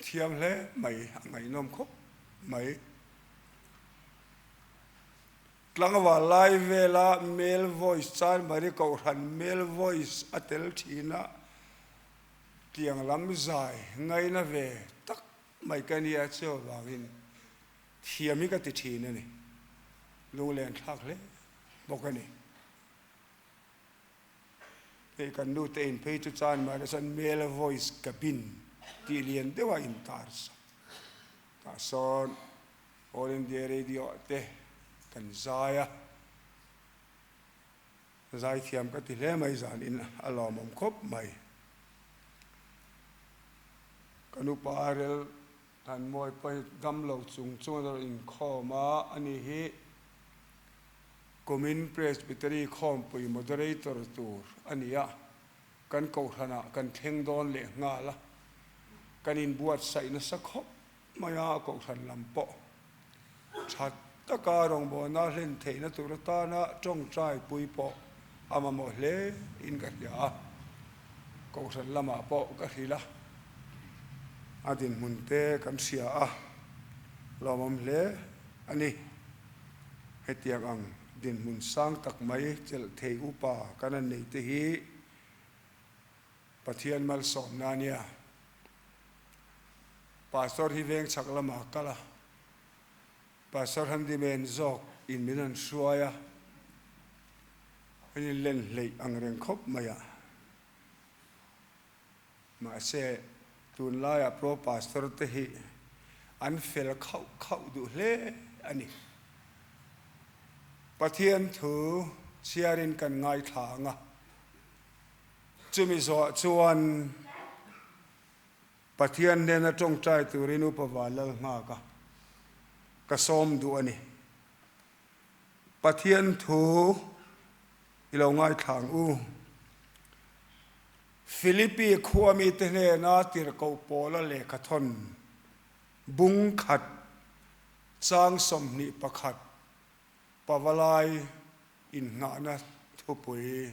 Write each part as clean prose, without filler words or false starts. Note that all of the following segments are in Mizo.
Thiam hle mai, a ngaihnawm khawp mai. Tlangval lai vela male voice Chanmari Kohhran male voice a tel thin a, tiang lam zai ngaina ve tak mai ka nia chuvangin thiam hi ka ti thin a ni. Lunglen thlak hle bawk a ni. Hei kan nu te in phei chu Chanmari chuan male voice cabin tih lian deuh a intar sak tah sawn All India Radio ah te kan zai a, zaithiam ka ti hle mai zanin a lawmawm khawp mai. Ka nupa Rel Thanmawi pawh hi damlo chung chung a rawn inkhawm a, ani hi kumin Presbytery khawmpui moderator tur a ni a, kan kohhranah kan thleng dawn leh nghal a, kan inbuatsaih nasa khawp Maia kohhran lam pawh tha taka rawngbawlna hlen theihna tur atana tawngtai pui pawh a mamawh hle in ka hria a, kohhran lamah pawh ka hrilh a, a dinhmun te kan hria a, lawmawm hle a ni. Hetiang ang dinhmun sang tak mai chelh thei upa kan han nei te hi Pathian malsawmna a nia. Pastor hi veng chhak lamah a kal a, Pastor handyman zawk in min han hruai a, an in len hleih ang reng khawp mai a. Mahse, tunlaiah pro pastor te hi an fel khauh khauh duh hle a ni. Pathian thu chhiarin kan ngaithla ang a, chumi zawhah chuan Pathian hnena tawngtai turin Upa Vanlal nghak a, ka sawm duh a ni. Pathian thu i lo ngaithla ang u. Philippi khua mite hnena tirhkoh Paula lehkhathawn bung khat chang 21 Pavalai innghahna thupui.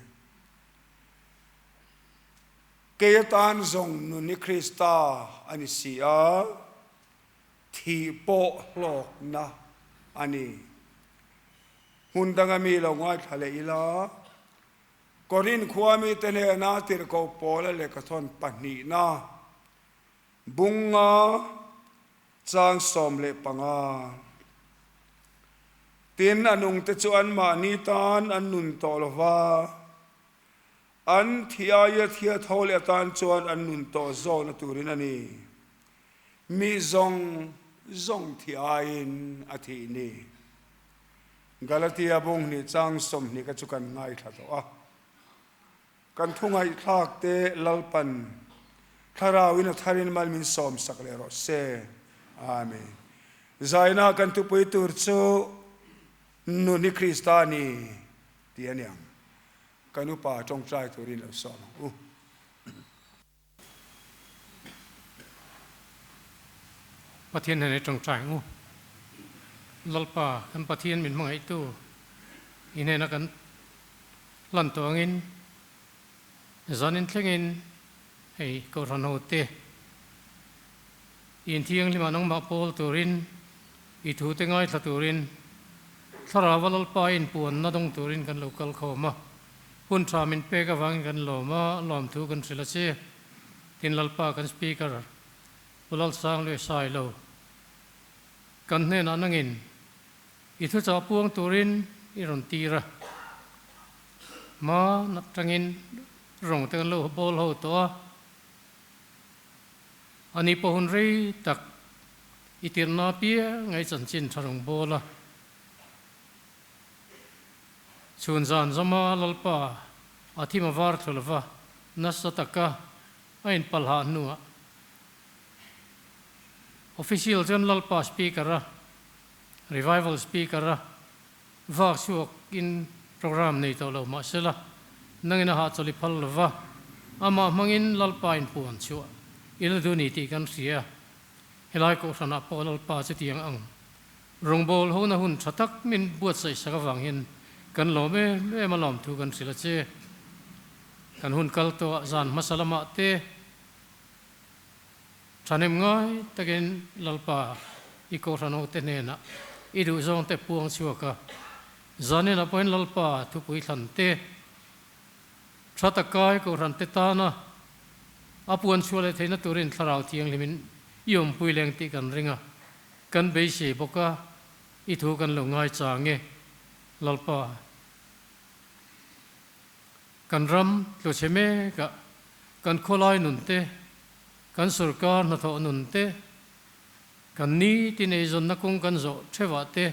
Kei atan zawng nun hi Krista a ni si a, thih pawh hlawkna a ni. Hmun danga mi lo ngaithla leh ila, Korinth khua mite hnena tirhkoh Paula lehkhathawn pahnihna bunga chang 15. Tin, a nungte chu anmahni tan an nun tawh lo va. An thi aia thia tho leh atan chuan an nun tawh zawkna turin a ni. Mi zawng zawng thi aiin a thih ni. Galatia bung hnih chang 20 kha chu kan ngaithla tawh a. Kan thu ngaihthlak te Lalpan Thlarauin a tharin mal min sawmsak leh rawh se. Amen. Zaina kan thupui tur chu Nun hi Krista a ni tih a ni ang. Kan upa tawngtai turin lo sawm ang u. Pathian hnenah i tawngtai ang u. Lalpa, kan Pathian min hmangaihtu i hnena kan hlan tawh angin zanin thlengin hei Kohhran hote i inthianghlimah nangmah pawl turin i thute ngaithla turin Thlarau a Lalpa inpuanna dawng turin kan lo kal khawm a, hun tha min pek avangin kan lawm a, lawmthu kan hrilh a che. Tin Lalpa kan Speaker Pu Lalsang Luai Sailo kan hnenah nangin i thuchah puang turin i rawn tir a, hma atangin rawng te kan lo bawl ho tawh a, ani pawh hun rei tak I tirhna piang ngai chanchin tha rung bawl a, chhun zan zama Lalpa a thim a var thlu lova nasa taka a inpalhah hnuah Official chuan Lalpa Speaker a, Revival Speaker a vak chhuak in program nei tawh lo mahsela nangin a hahchawlh i phal lova amah hmangin Lalpa inpuan chhuah i la duh ni tih kan hria. Helai kohhranah pawh Lalpa chutiang ang rawngbâwl hona hun ṭha tak min buatsaih sak avang hian kan lawm em em a lawmthu kan hrilh a che. Kan hun kal tawhah zan hmasa lamah te Thahnem ngai takin Lalpa i Kohhran hote hnenah i duhzawngte puang chhuak a, zaninah pawhin Lalpa thupui thlan te, tha takai Kohhran te tana a puan chhuah leh theihna turin Thlarau Thianghlimin i awmpui leng tih kan ring a, kan beisei bawk a, i thu kan lo ngaichang e, Lalpa. Kan ram tluchhe mekah kan khawlai nun te, kan sorkar hnathawh nun te, kan nitin eizawnna kawng kan zawh theuhah te,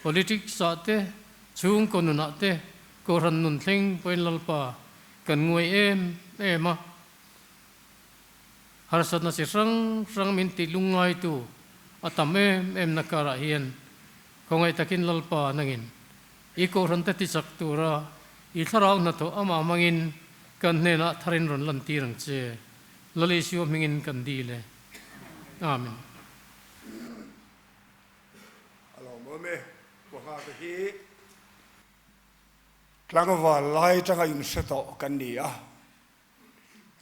politics ah te, chhungkaw nunah te, Kohhran nun thleng pawhin Lalpa kan nguai em em a. Harsatna chi hrang hrang min tih lungngaitu a tam em em na karah hian khawngaih takin Lalpa nangin I Kohhran te tichak tura i thlarau hnathawh amah hmangin kan hnenah tharin rawn lantir ang che. Lal Isua hmingin kan dil e. Amen. A lawmawm e, Kuahngate hi tlangval lai tanga inhre tawh kan ni a,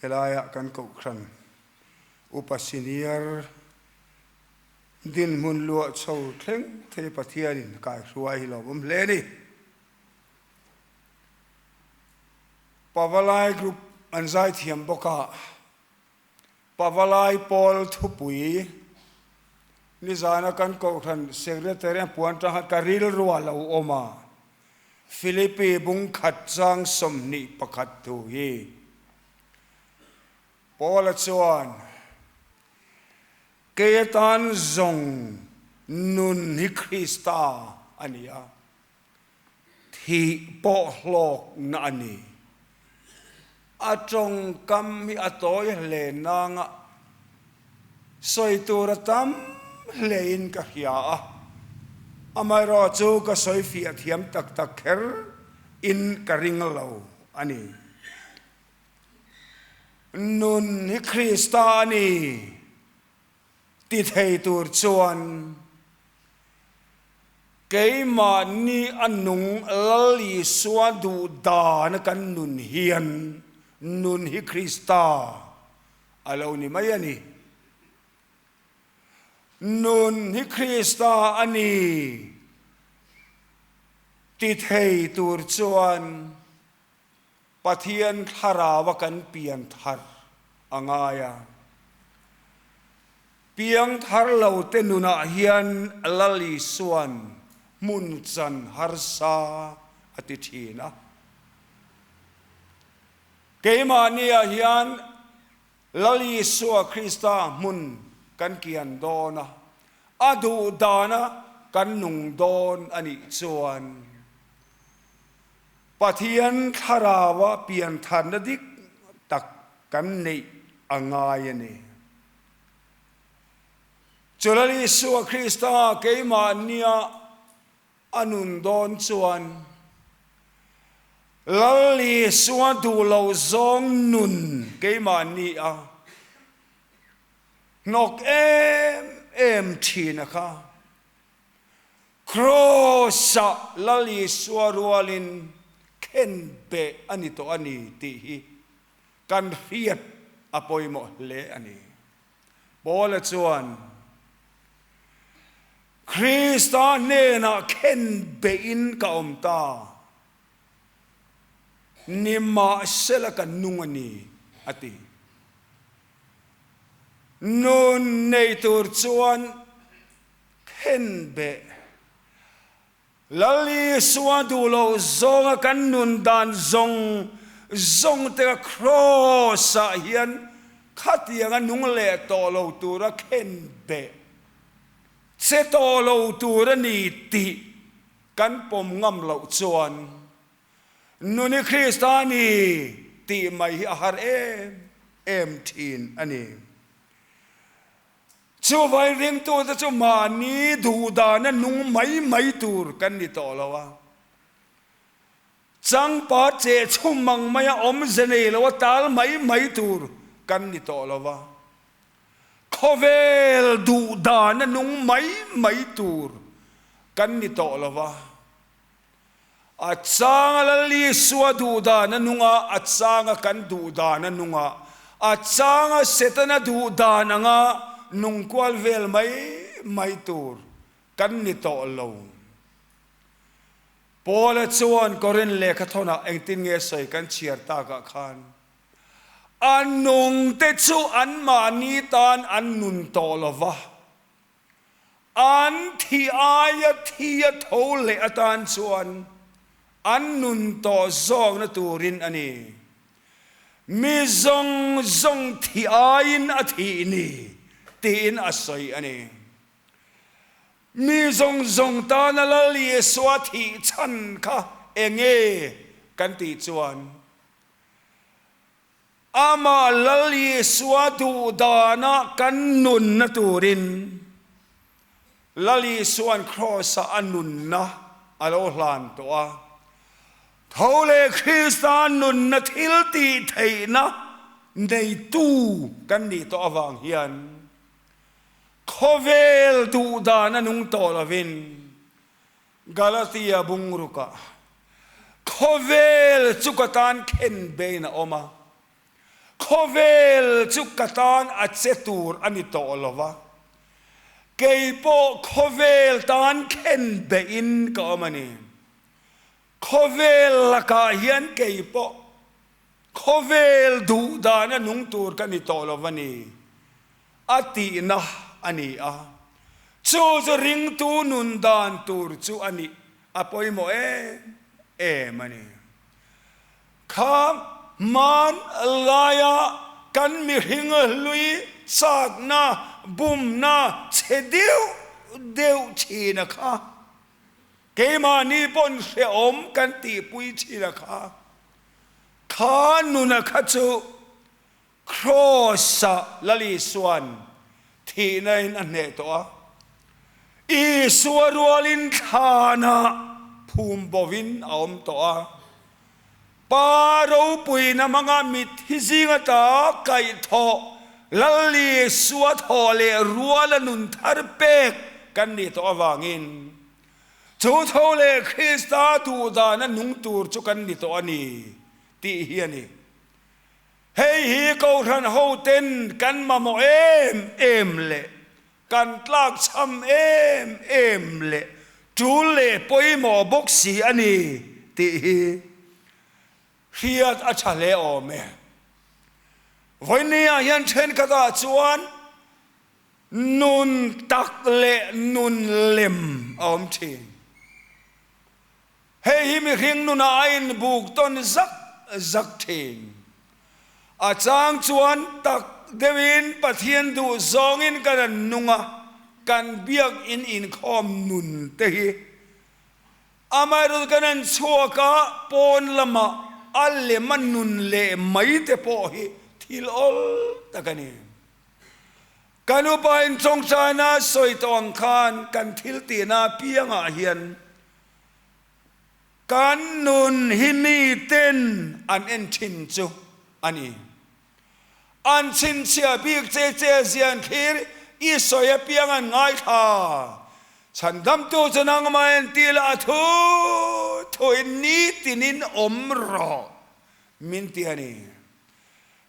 helaiah kan Kohhran Upa Senior Dinhmun luah chho thleng thei Pathianin kaihruai hi lawmawm hle a ni. Pavalai Group an zaithiam bawk a, Pavalai Pawl thupui nizana kan Kohhran Secretary a puan tanga ka rilru a lo awm a, Philippi bungkhat chang 21 thu hi Paula chuan, Kei atan zawng nun hi Krista a ni a, thih pawh hlawkna a ni. A tawngkam hi a tawi hle nanga sawi tur a tam hlein ka hria a, amaherawh chu ka sawi fiah thiam tak tak kher in ka ring lo a ni. Nun hi Krista a ni ti thei tur chuan keimahni a nung Lal Isua duh dana kan nun hian nun hi Krista a lo ni mai a ni. Nun hi Krista a ni ti thei tur chuan Pathian thlarau a kan pian thar a ngai a. Piang thar lo te nunah hian Lal Isua'n hmun chan harsa a ti thin a. Keimahniah hian Lal Isua Krista hmun kan kian dawn a, a duh dana kan nung dawn a nih chuan, Pathian thlaraua piantharna dik tak kan neih a ngai a ni. Chu Lal Isua Krista keimahnia a nun dawn chuan Lal Isua duh loh zawng nun keimahnia hnawk em em thin a kha. Kraws-ah Lal Isua rualin khen beh a ni tawh a ni tih hi kan hriat a pawimawh hle a ni. Paula chuan, Krista hnenah khen behin ka awm ta, nimahsela ka nung a ni, a ti. Nun nei tur chuan Khen beh. Lal Isua duh loh zawnga kan nun dan zawng zawng te Kraws ah hian khatianga nung leh tawh lo tura khen beh che tawh lo tur a ni tih kan pawm ngam loh chuan nun hi Krista a ni tih mai hi a har em em thin a ni. Chuvai ringtute chu mahni duhdana nung mai mai tur kan ni tawh lo a, changpa cheh chhum ang maia awmze nei lo a tal mai mai tur kan ni tawh lo a, khawvel duhdana nung mai mai tur kan ni tawh lo a. A changa Lal Isua duhdan a nung a, a changa kan duhdan a nung a. A changa Setana duh dan anga nung kual vel mai mai tur kan ni tawh lo. Paula chuan Korinth lehkhathawnah engtin nge sawi kan chhiar takah khan, A nungte chu anmahni tan an nun tawh lo va, an thi aia thi a tho leh atan chuan an nun tawh zawkna turin a ni. Mi zawng zawng thi aiin a thih ni tiin a sawi a ni. Mi zawng zawng tana Lal Isua thih chhan kha enge kan tih chuan Amah Lal Isua duh dana kan nunna turin Lal Isua'n Kraws-ah a nunna a lo hlan tawh a. Tho leh Krista nunna thil tih theihna neitu kan nih tawh avang hian khawvel duh dana nung tawh lovin Galatia bungrukah khawvel chu ka tan khen bein a awm a, khawvel chu ka tan a che tur a ni tawh lo va, kei pawh khawvel tan khen bein ka awm a ni. Khawvel lakah hian kei pawh khawvel duh dana nung tur ka ni tawh lo va ni. A tihna a ni a, chu chu ringtu nun dan tur chu a nih a pawimawh em em a ni. Kha hman laia kan mihring hlui chakna, bumna chhe deuh deuh thina kha, keimahni pawn hrehawm kan tihpui thina kha, kha nuna kha chu Kraws-ah Lal Isua'n thihna-in a hneh tawh a, Isua rualin thlanah phum bovin a awm tawh a. Pa ropuina hmanga mitthi zing ata kaihthawh Lal Isua thawh leh ruala nun thar pek kan nih tawh avangin chu tho leh Krista duhdana nung tur chu kan ni tawh a ni tih hi a ni. Hei hi Kohhran hoten kan mamawh em em leh kan tlakchham em em leh tul leh pawimawh bawk si a ni tih hi hriat a tha hle awm e. Vawinia hian thenkhatah chuan nun tak leh nun lem a awm thin. Hei hi mihring nunah a inbuk tawn zak zak thin. A chang chuan tak deuhin Pathian duh zawngin kan an nung a, kan biakinn inkhawm nun te hi amaherawhchu kan an chhuak a, pawn lamah a lem a nun leh mai te pawh hi thil awl tak a ni. Kan upain tawngtaina sawi tawh ang khan kan thil tihna apiangah hian Kan nun hi miten an en thin chu a ni. An chhinchhiah bik che che zian thlir i sawi apiang an ngaithla. Chhandamtu chu nangmah en ti la a thu thuin nitinin awm rawh min ti a ni.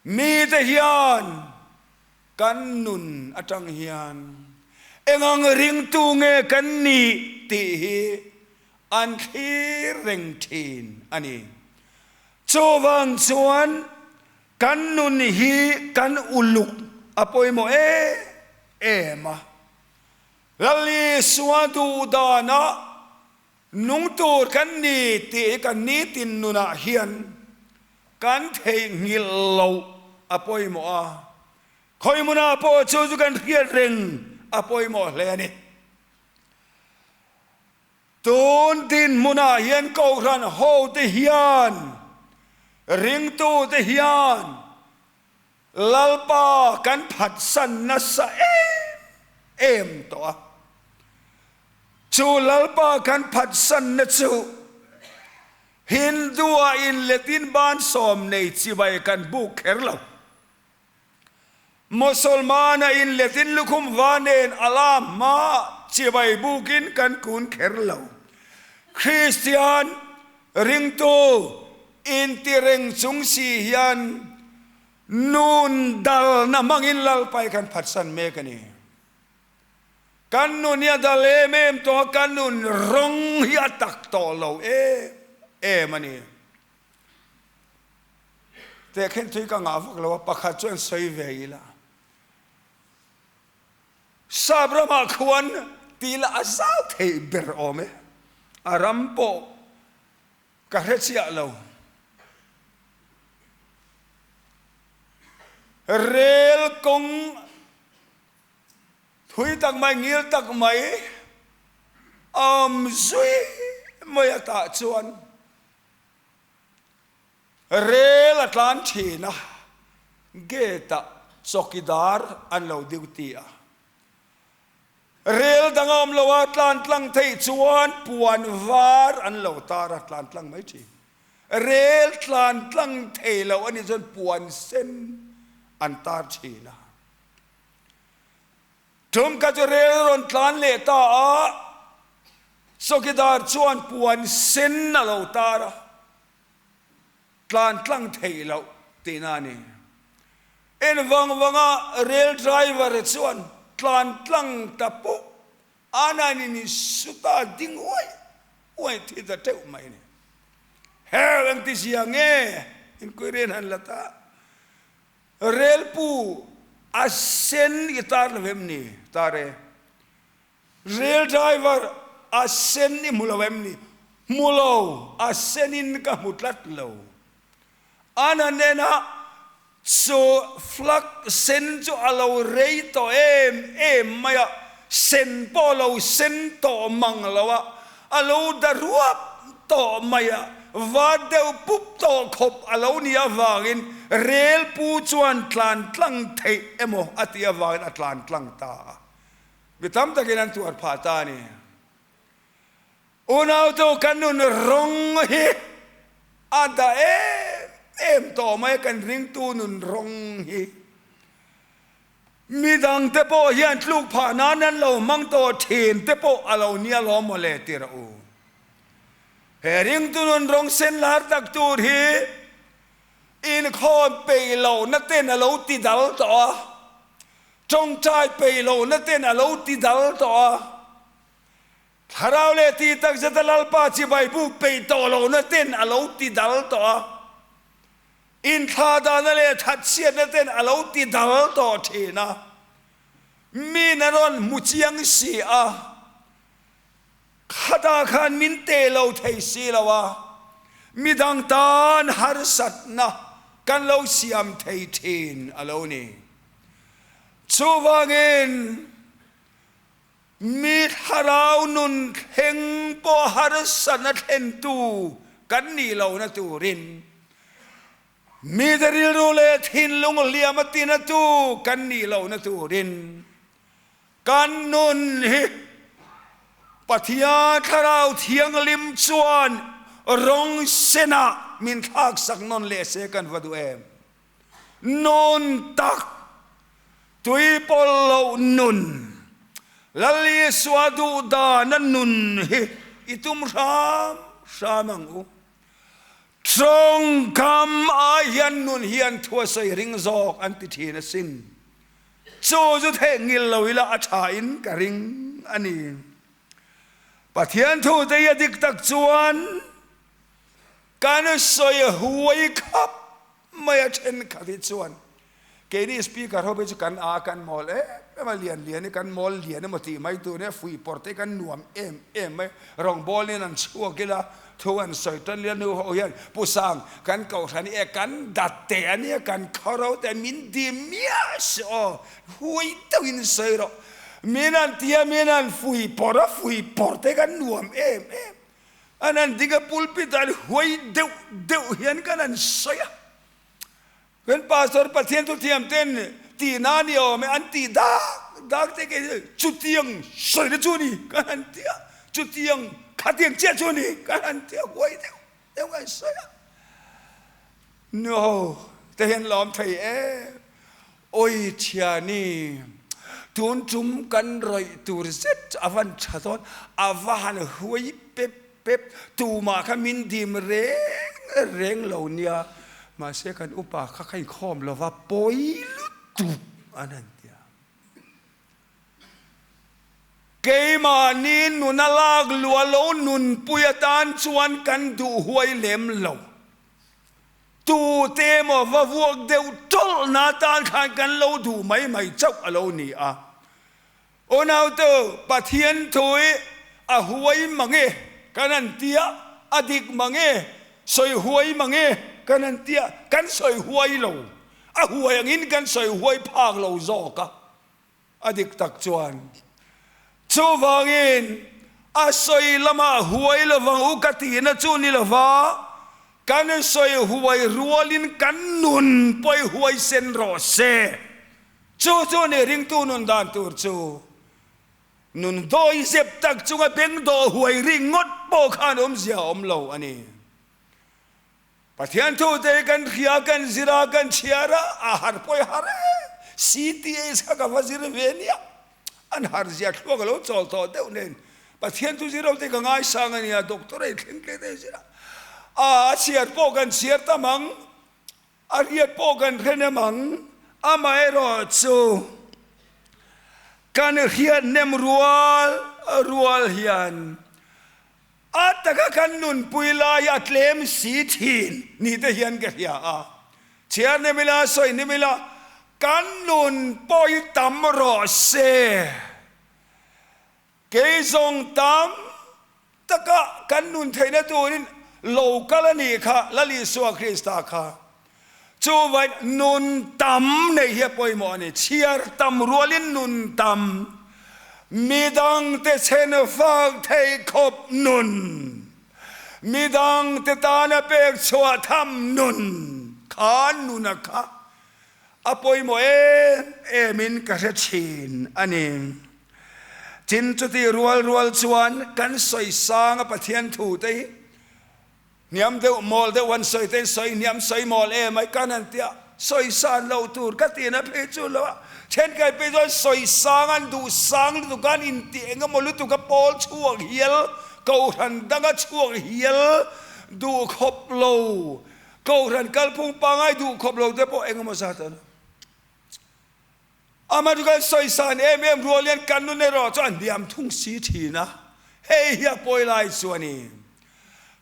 Mite hian Kan nun atang hian engang ringtu nge kan nih tih hi an thlir reng thin a ni. Chuvang chuan kan nun hi kan uluk a pawimawh em em a. Lal Isua duh danah nung tur kan ni tih hi kan nitin nunah hian Kan theihnghilh loh a pawimawh a, khawi hmunah pawh chu chu kan hriat reng a pawimawh hle a ni. Tun dinhmunah hian Kohhran hote hian, ringtute hian Lalpa kan phatsan nasa em em tawh a. Chu Lalpa kan phatsanna chu Hindu-ah inletin bansawm nei chibai kan buk kher lo. Mosolmana inletin lukhum va nen Allah hma chibai bukin kan kun kher lo. Kristian ringtu intireng chung si hian. Nun dalna hmangin Lalpa hi kan phatsan mek a ni. Kan nun hi a dal em em tawh a, kan nun rawng hi a tak tawh lo em em a ni. Tehkhin thui ka ngah vak lo a, pakhat chuan sawi ve ila. Sap ramah khuan tih lah a zau theih ber awm e, a ram pawh ka hre chiah lo. Rel kawng thui tak mai, ngil tak mai a awm zui mai a tah chuan Rel a tlan thin a, gate ah chawkidar an lo duty a. Rel dang a awm lo a, tlan tlang theih chuan puan var an lo tar a, tlan tlang mai thin. Rel tlan tlang thei lo a nih chuan puan sen an tar thin a. Tum kha chu rel rawn tlan leh ta a, chawkidar chuan puan sen a lo tar a. Tlan tlang theih loh tihna a ni. En vang vanga rail driver chuan tlan tlang ta pawh ananin in suta ding uai uai thi ta teuh mai a ni. Hell engti zia nge inquiry an han la ta? Rail pu a sen i tar lo em ni? Tar e. Rail driver a sen i hmu lo em ni? Hmu lo, a senin ka hmu tlat lo. An han en a, chu flag sen chu a lo rei tawh em em mai a, sen pawh a lo sen tawh mang lo a, a lo da ruap tawh mai a, var deuh pup tawh khawp a lo nih avangin rel pu chuan tlan tlang theih emaw a tih avangin a tlan tlang ta a. Mi tam takin an tuar phah ta a ni. Unautu kan nun rawng hi a dah em em tawh mai a, kan ringtu nun rawng hi. Midang te pawh hian tluk phah nan an lo hmang tawh thin te pawh a lo nia lawm mawle ti rawh u. He ringtu nun rawng sen lar tak tur hi inkhawm peih lohna ten a lo ti dal tawh a. Tawngtai peih lohna ten a lo ti dal tawh a, Thlarau leh tih takzeta Lalpa chibai buk peih tawh lohna ten a lo ti dal tawh a, inthlahdahna leh thatchhiatna ten a lo ti dal tawh thin a, min a rawn hmu chiang si a, khatah khan min teh lo thei si lo a, midang tan harsatna kan lo siam thei thin a lo ni. Chuvangin, mi thlarau nun thleng pawh harsatna thlentu kan nih lohna turin, mite rilru leh thinlung hliam a tinatu kan nih lohna turin, kan nun hi Pathian Thlarau Thianghlim chuan rawng senah min thlaksak nawn leh se kan va duh em? Nun tak, tui pawlh loh nun, Lal Isua duh dana nun hi i tum hram hram ang u. Tawngkam ai hian nun hian thu a sawi ring zawk an ti thin asin. Chu chu theihnghilh lo ila a tha in ka ring a ni. Pathian thu te hi a dik tak chuan Kan sawi huai khap mai a thenkhat hi chuan keini speaker ho phei chu kan a kan mawl em em a, lian lian hi kan mawl lian emaw tih mai tur nia fuih pawr te hi kan nuam em em mai, rawngbawl in an chhuak ila thu an sawi tan ila nu ho hian Pu Sang kan kohhran hi e kan dat teh a nia kan khawro teh min dim miah si aw huai deuhin sawi rawh min an tia min an fuih pawr a fuih pawr te hi kan nuam em em. An han ding a, pulpit ah an huai deuh deuh hian kan han sawi a. Kan pastor Pathian thu thiam ten tih na ni awm e an tih dak dak te kei chu chutiang sawi na chu ni kan han ti a, chutiang khatiang chiah chu ni kan han ti a, huai deuh deuh kan sawi a. Nu te hian lawm thei em. Awi thiani, tun tum kan rawih tur zet a van tha dawn, a va han huai pep pep, tumah kha min dim reng reng lo nia. Mahse kan upa kha kha inkhawm lova pawi lutuk an han ti a. Keimahni nuna lak luah lo nunpui atan chuan kan duh huai lem lo. Tute emaw va vuak deuh tawlhna atan khan kan lo duh mai mai chauh a lo ni a. Unautu, Pathian thu hi a huai mang e kan han ti a, a dik mang e, sawi huai mang e kan han ti a, kan sawi huai lo. A huai angin kan sawi huai phak lo zawk a, a dik tak chuan. Chuvangin, a sawi lamah huai lovang u ka tihna chu ni lova, kan sawi huai rualin kan nun pawi huai sen rawh se. Chu chu ni ringtu nun dan tur chu nun dawi zep tak chunga beng dawh huai ring ngawt pawh khan awmzia a awm lo a ni. Pathian thute hi kan hria, kan zir a, kan chhiar a, a har pawi har e. CTH kha ka va zir ve nia. An har zia thluak a lo chawl tawh deuh nen. Pathian thu zir ho te ka ngaisang a nia, doctor ei thleng tle te zir a. A chhiar pawh kan chhiar tam ang. A riat pawh kan hre nem ang, amaherawhchu kan hriat nem rual rual hian a taka kan nunpui lai a tlem si thin ni te hian ka hria a. Chhiar nem ila, sawi nem ila, kan nun pawi tam rawh se. Kei zawng tam taka kan nun theihna turin lo kal a nih kha, Lal Isua Krista kha. Chuvai nun tam neih hi a pawimawh a ni. Chhiar tam rualin nun tam, midangte chhen fak theih khawp nun, midangte tana pek chhuah tham nun kha nuna kha a pawimawh em emin ka hre thin a ni. Tin, chutih rual rual chuan kan sawi sang a Pathian thu te hi hniam deuh mawl deuh an sawi te sawi hniam sawi mawl em ai kan han tia sawi san loh tur ka tihna phei chu lo a thenkhat phei chuan sawi sang an duh sang lutuk a an intih eng emaw lutuk a pawl chhuak hial kohhran danga chhuak hial duh khawp lo kohhran kalphung pangai duh khawp lo te pawh eng emaw zat an awm. Amah chu kan sawisan em em rual hian kan nun erawh chu a hniam thung si thin a, hei hi a pawi lai chu a ni.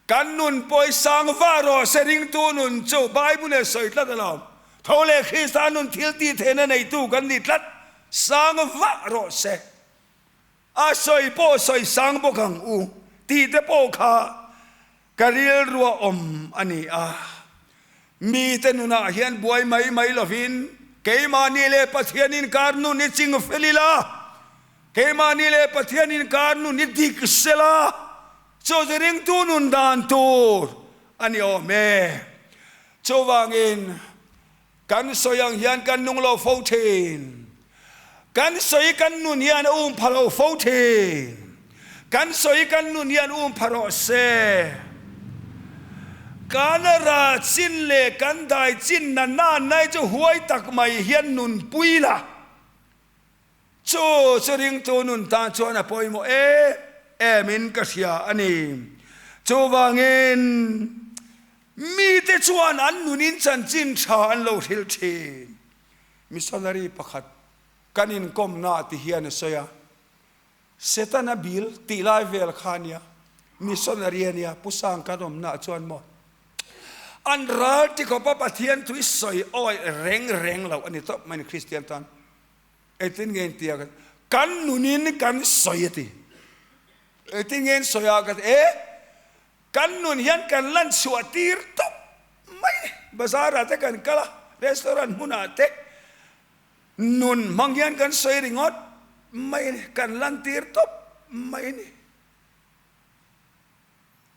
Kan nun pawi sang vah rawh se ringtu nun chu Bible in a sawi tlat alawm. Tho leh Krista nun thil tih theihna neitu kan ni tlat, sang vah rawh se. A sawi pawh sawi sang bawk ang u tih te pawh kha ka rilrua awm a ni a. Mite nunah hian buai mai mai lovin keimahni leh Pathian inkar nun i ching fel ila, keimahni leh Pathian inkar nun i dik sela, chu chu ringtu nun dan tur a ni awm e. Chuvangin Kan sawi ang hian kan nung lo fo thin. Kan sawi kan nun hian a um pha lo fo thin. Kan sawi kan nun hian um pha rawh se. Kan rah chin leh kan dai chin na nanai chu huai tak mai hian nunpui la. Chu chu ringtu nun tan chuan a pawimawh em emin ka hria a ni. Chuvangin mite chuan an nunin chanchin tha an lo hrilh thin. Missionary pakhat kan inkawmna ti hian a sawi a, Setana bil tih lai vel kha a nia, missionary a nia, Pu Sang kan awmnaah chuan maw an ral ti khawpa Pathian thu i sawi awih reng reng lo a ni tawp mai ni Kristian tan. Engtin nge in tia ka ti? Kan nunin kan sawi a ti. Engtin nge in sawi a ka ti? E, kan nun hian kan lan chhuah tir tawp mai ni. Bazar ah te kan kal a, restaurant hmunah te nun hmang hian kan sawi ringawt mai ni, kan lan tir tawp mai ni.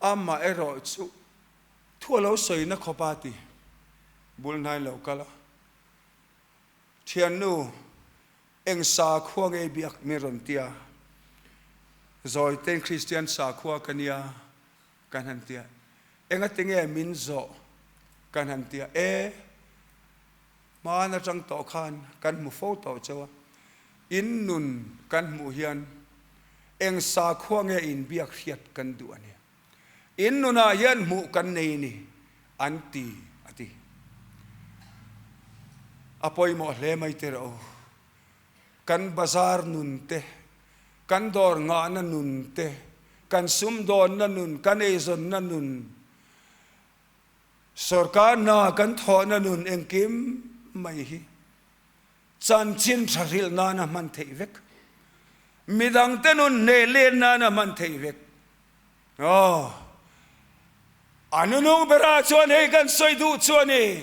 Amaherawh chu thu a lo sawina khawp a ti. Bul hnai lo kal a. Thiannu, eng sakhua nge biak min rawn ti a? Zawitein Kristian sakhua ka nia kan han ti a. Engati nge min zawh kan han ti a? E, hmaan atang tawh khan kan hmu fo tawh cheu a. In nun kan hmuh hian eng sakhua nge in biak hriat kan duh a ni. In nunah hian hmuh kan nei ni an ti a ti. A pawimawh hle mai tir o. Kan bazar nun te, kan dawr ngahna nun te, kan sumdawnna nun, kan eizawnna nun, sorkar hna kan thawhna nun engkim mai hi chanchin tha hrilh nana hman theih vek. Midangte nun hneh let nana hman theih vek. Aw, a nunung berah chuan hei kan sawi duh chu a ni,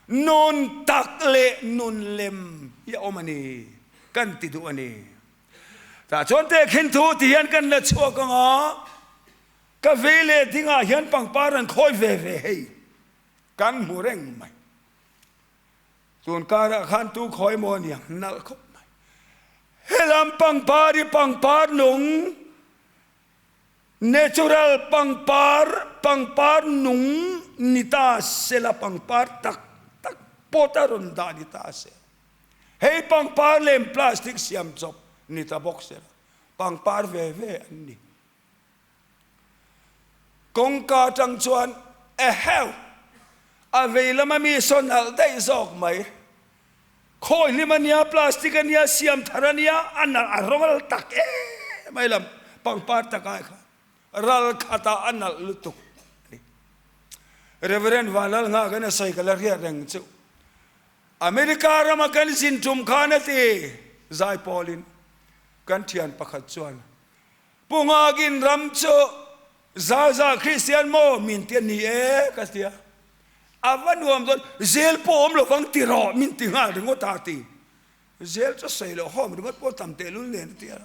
nun tak leh nun lem hi a awm a ni kan ti duh a ni. Tah chuan tehkhin thu ti hian kan la chhuak ang a, ka vei leh dingah hian pangpar an khawi ve ve hei, kan hmu reng mai. Tun karah khan tu khawi maw a niang nalh khawp mai. Helam pangpar hi pangpar nung. Natural pangpar, pangpar nung ni ta sela pangpar tak tak pot a rawn dah ni ta se. Hei pangpar lem plastic siam chawp ni ta bawk sela pangpar ve ve an ni. Kawngka atang chuan eheu a vei lama mi sawn alh daih zawk mai. Khawi hlim a nia, plastic a nia, siam thar a nia, a nalh a rawng tak em mai lam pangpar tak ai khan ral khatah a nalh lutuk a ni. Reverend Vanlalnghak in a sawi ka la hriat reng chu America rama kan zin tum khan a ti Zaipawlin kan thian pakhat chuan Pu Nghakin ram chu Zaza Kristian maw min ti a ni e ka ti a, a va nuam dawn, zel pawh awm lovang ti rawh min ti nghal ringawt a ti. Zel chu sawi loh hawm ringawt pawh tam tehlul nen a ti a.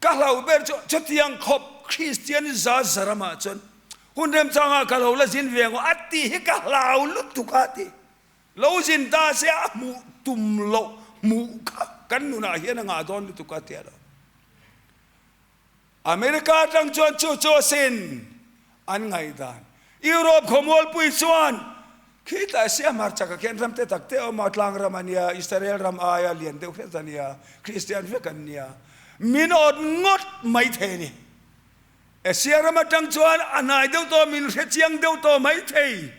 Ka hlau ber chu chutiang khawp Kristian Zaza ramah chuan hun remchangah ka lo la zin ve ang aw a ti hi ka hlau lutuk a ti. Lo zin ta se a hmuh tum loh hmuh kha kan nunah hian a ngah dawn lutuk a ti a lo. America atang chuan chu chu asin an ngaihdan. Europe khawmualpui chuan khitah Asia hmarchakah khian ram te tak te a awm a, tlang ram a nia, Israel ram aia lian deuh hret a nia, Kristian vek an nia. Min awt ngawt mai thei a ni. Asia ram atang chuan a hnai deuh tawh, min hrechiang deuh tawh mai thei.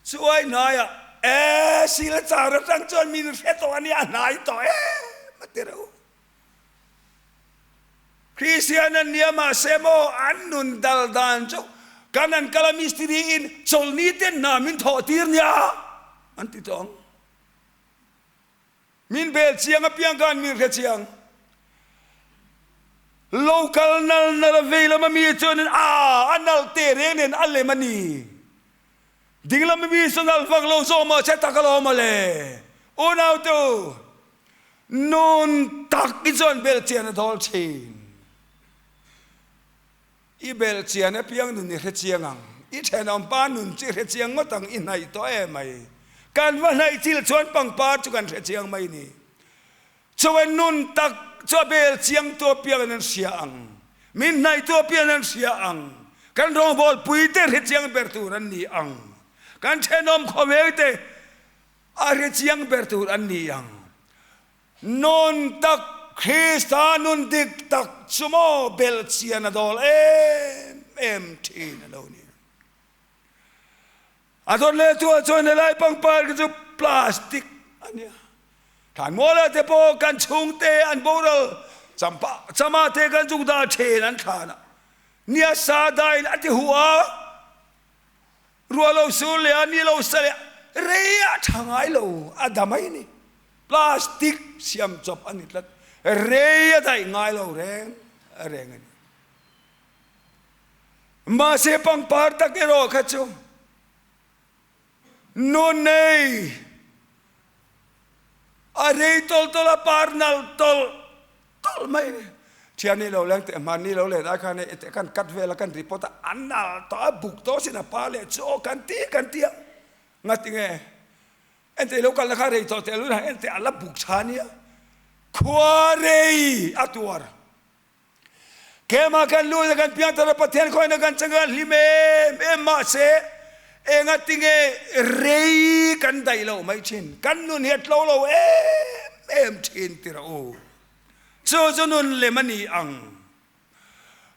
Chuai hnaiah e Silchar atang chuan min hre tawh a nia, a hnai tawh em a ti reuh. Kristian an nia mahse maw an nun dal dan chu kan an kal a mistiri in chawlhni ten hna min thawh tir nia an ti tawh ang. Min bel chiang apiang khan min hre chiang. Lo kal nal nal a vei lam ami chuanin a a nal te reng nen a lem a ni. Ding lam ami chu nal vak lo zawk mahse tak alawm a le. Unautu, nun tak i chuan bel chian a dawl thin. I belh chian apiang nun i hre chiang ang. I thenawmpa nun chu i hre chiang ngawt ang, i hnaih tawh em mai. Kan va hnaih thil chuan pangpar chu kan hre chiang mai ni. Chuan nun tak chu a bel chiang tu apiangin an hria ang. Min hnaih tu apiangin an hria ang. Kan rawngbawlpui te hre chiang ber tur an ni ang. Kan thenawm khawvel te a hre chiang ber tur an ni ang. Nun tak, Krista nun dik tak chu maw belhchian a dawl em em thin a lo ni. A dawt leh tu ah chuan helai pangpar khi chu plastic a nia. Thlanmuala te pawh kan chhungte an boral champa chama te kan zuk dah thin an thlan a. Nia sa dain a ti huh a. Ruah lo sur leh a ni lo sa leh rei a tha ngai lo a da mai ni. Plastic siam chawp a ni tlat. Rei a daih ngai lo reng reng a ni. Mahse pangpar tak erawh kha chu nun nei a rei tawlh tawlh a par nalh tawlh tawlh mai ni. Thian ni lo leng teh hman ni lo len ai khan hei teh kan cut vel a kan report a an nalh tawh a buk tawh sin a pa leh chu aw kan ti kan ti a ngati nge enteh lo kalna kha rei tawh teh lun a enteh a la buk tha nia khua rei a tuar. Keimah kan lut a kan piangthar a Pathian khawiin a kan chang a hlim em em mahse enga tinge rei kan daih loh mai thin kan nun hi a tlo lo em em thin ti rawh u. Chu chu nun lem a ni ang.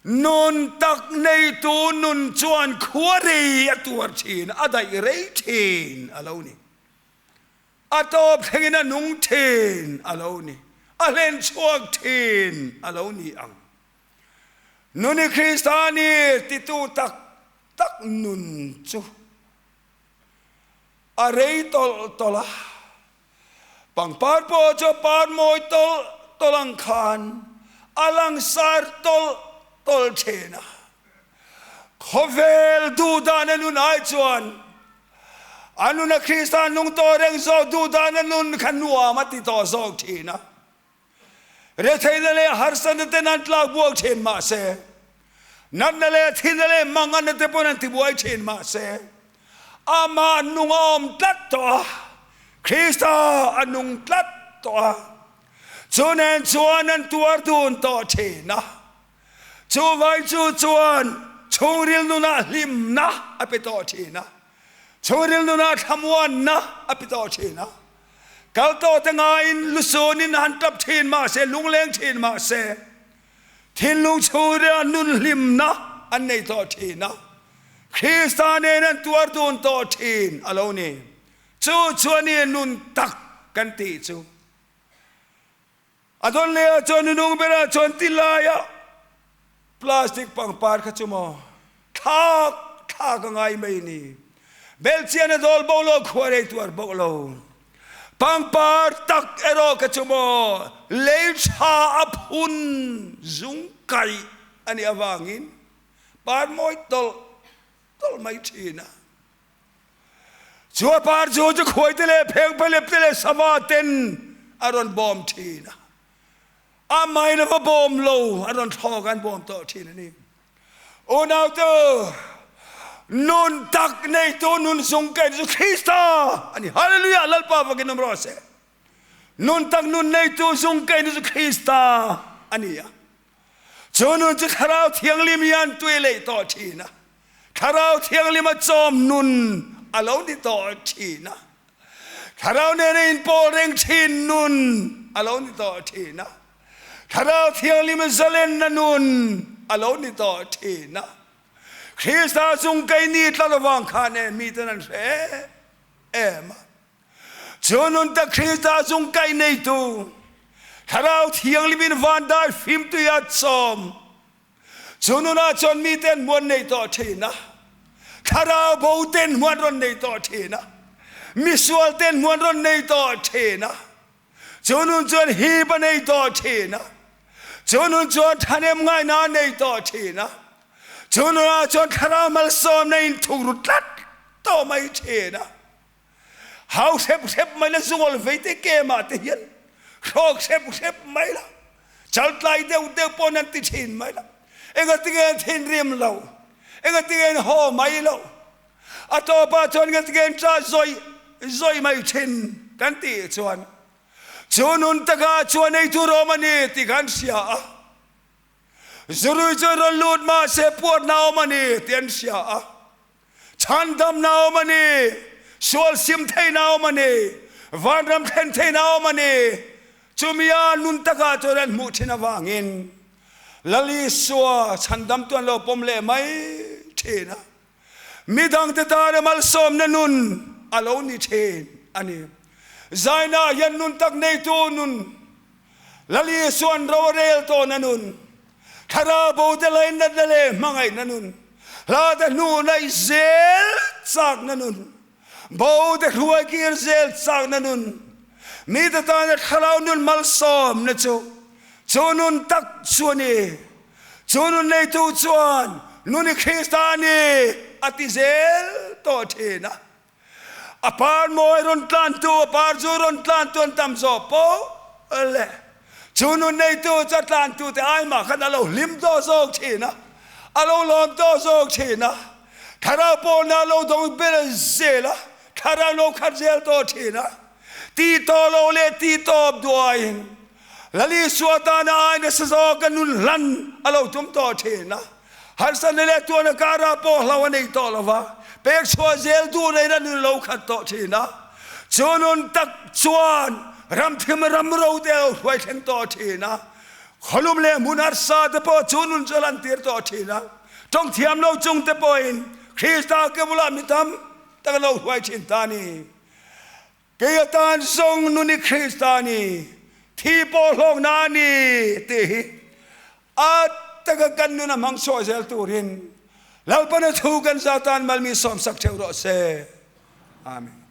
Nun tak neitu nun chuan khua rei a tuar thin, a daih rei thin a lo ni. A tawp thlengin a nung thin a lo ni. A hlen chhuak thin a lo ni ang. Nuni Krista ni titu tak tak nun chu a rei tawlh tawlh a. Pangpar pawh chu a par mawi tawlh tawlh ang khan a langsar tawlh tawlh thin a. Khawvel duhdana nun ai chuan a nuna Krista nung tawh reng zawk duhdana nun kha nuam a ti tawh zawk thin a. Retheihna leh harsatna ten an tlak buak thin mah se, natna leh thihna leh manganna te pawn an tibuai thin mah se, amah nung a awm tlat tawh a, Krista a nung tlat tawh a, chu nen chuan an tuar dun tawh thin a. Chuvai chu chuan chhungril nunah hlimna a pe tawh thin a, chhungril nunah thlamuanna a pe tawh thin a. Kal tawh te ngaiin lusunin han tap thin mah se, lungleng thin mah se, thinlung chhungrila nun hlimna an nei tawh thin a, Krista nen an tuar dun tawh thin a lo ni. Chu chu a ni nun tak kan tih chu. A dawn leh ah chuan nunung berah chuan ti laia plastic pangpar kha chu maw thlak thlak a ngai mai ni. Belhchian a dawl bawk lo, khua rei tuar bawk lo. Pangpar tak erawh kha chu maw lei tha a phun zung kaih a nih avangin par mawi tawlh tawlh mai thin a. Chu a par chu chu khuaite leh phengphelepte leh sava ten a rawn bawm thin a. Amahin a va bawm lo, a rawn thlawk an bawm tawh thin a ni. Unaute, nun tak neitu nun zung kain chu Krista a ni. Hallelujah! Lalpa vakin awm rawh se. Nun tak nun neitu zung kain chu Krista a ni a. Chu nun chu Thlarau Thianghlim hian tui leih tawh thin a. Thlarau Thianghlim a chawm nun a lo ni tawh thin a. Thlarau nena inpawl reng thin nun a lo ni tawh thin a. Thlarau Thianghlim zalenna nun a lo ni tawh thin a. Krista chung keini tla lovang khan e miten an hre em a. Chu nun tak Krista chung kaih neitu Thlarau Thianghlim in van dai fimtui a chawm. Chu nunah chuan miten hmuan nei tawh thin a, thlarau bo ten hmuan rawn nei tawh thin a, misual ten hmuan rawn nei tawh thin a, chu nun chuan hip a nei tawh thin a, chu nun chuan thahnem ngaihna a nei tawh thin a, chu nunah chuan thlarau malsawmna in thukru tlat tawh mai thin a. Hau hrep hrep mai la zual vei te kemah te hian hrawk hrep hrep mai la, chaltlai deuh deuh pawn an ti thin mai la, engatinge an thinrim lo, engatinge an haw mai lo, a tawpah chuan engatinge an ṭah zawih zawih mai thin kan tih chuan chu nun takah chuan ei tur awm a ni tih kha an hria a, zurui chu rawn lut mahse puatna awm a ni tih an hria a. Chhandamna awm a ni, sual sim theihna awm a ni, vanram thlen theihna awm a ni. Chumi a nun takah chuan an hmuh thin avangin Lal Isua chhandamtu an lo pawm leh mai thin a. Midangte tana malsawmna nun a lo ni thin a ni. Zaina hian nun tak neitu nun Lal Isua'n ro a rel tawhna nun, Thlarau bote lainatna leh hmangaihna nun, hlate hnu naih zel chakna nun, bote hruai kir zel chakna nun, mite tana thlarau nun malsawmna chu, chu nun tak chu a ni. Chu nun neitu chuan nun i Krista a ni a ti zel tawh thin a. A par mawi rawn tlantu, a par zu rawn tlantu an tam zawh poh le chu nun neitu chu a tlantu te ai mah khan a lo hlim tawh zawk thin a, a lo lawm tawh zawk thin a, thlarau pawhna a lo dawng ber zel a, thlarau lo khat zel tawh thin a, tih tawh lo leh tih tawp duaiin Lal Isua tana ai nasa zawk a nun hlan a lo tum tawh thin a. Harsatna leh tuahna karah pawh hlo a nei tawh lo va, pek chhuah zel duh rei a nun lo khat tawh thin a. Chu nun tak chuan ramthim ram ro te a lo hruai thleng tawh thin a. Khawlum leh hmun harsa te pawh chu nun chu a lantir tawh thin a, tawng thiam lo chung te pawhin Krista ke bulah mi tam tak a lo hruai thin ta a ni. Kei atan zawng nun i Krista ni, thi pawh hlawkna a ni tih hi a taka kan nun a hmang chhuah zel turin Lalpana thu kan za tan malmi sawmsak theuh rawh se. Amen.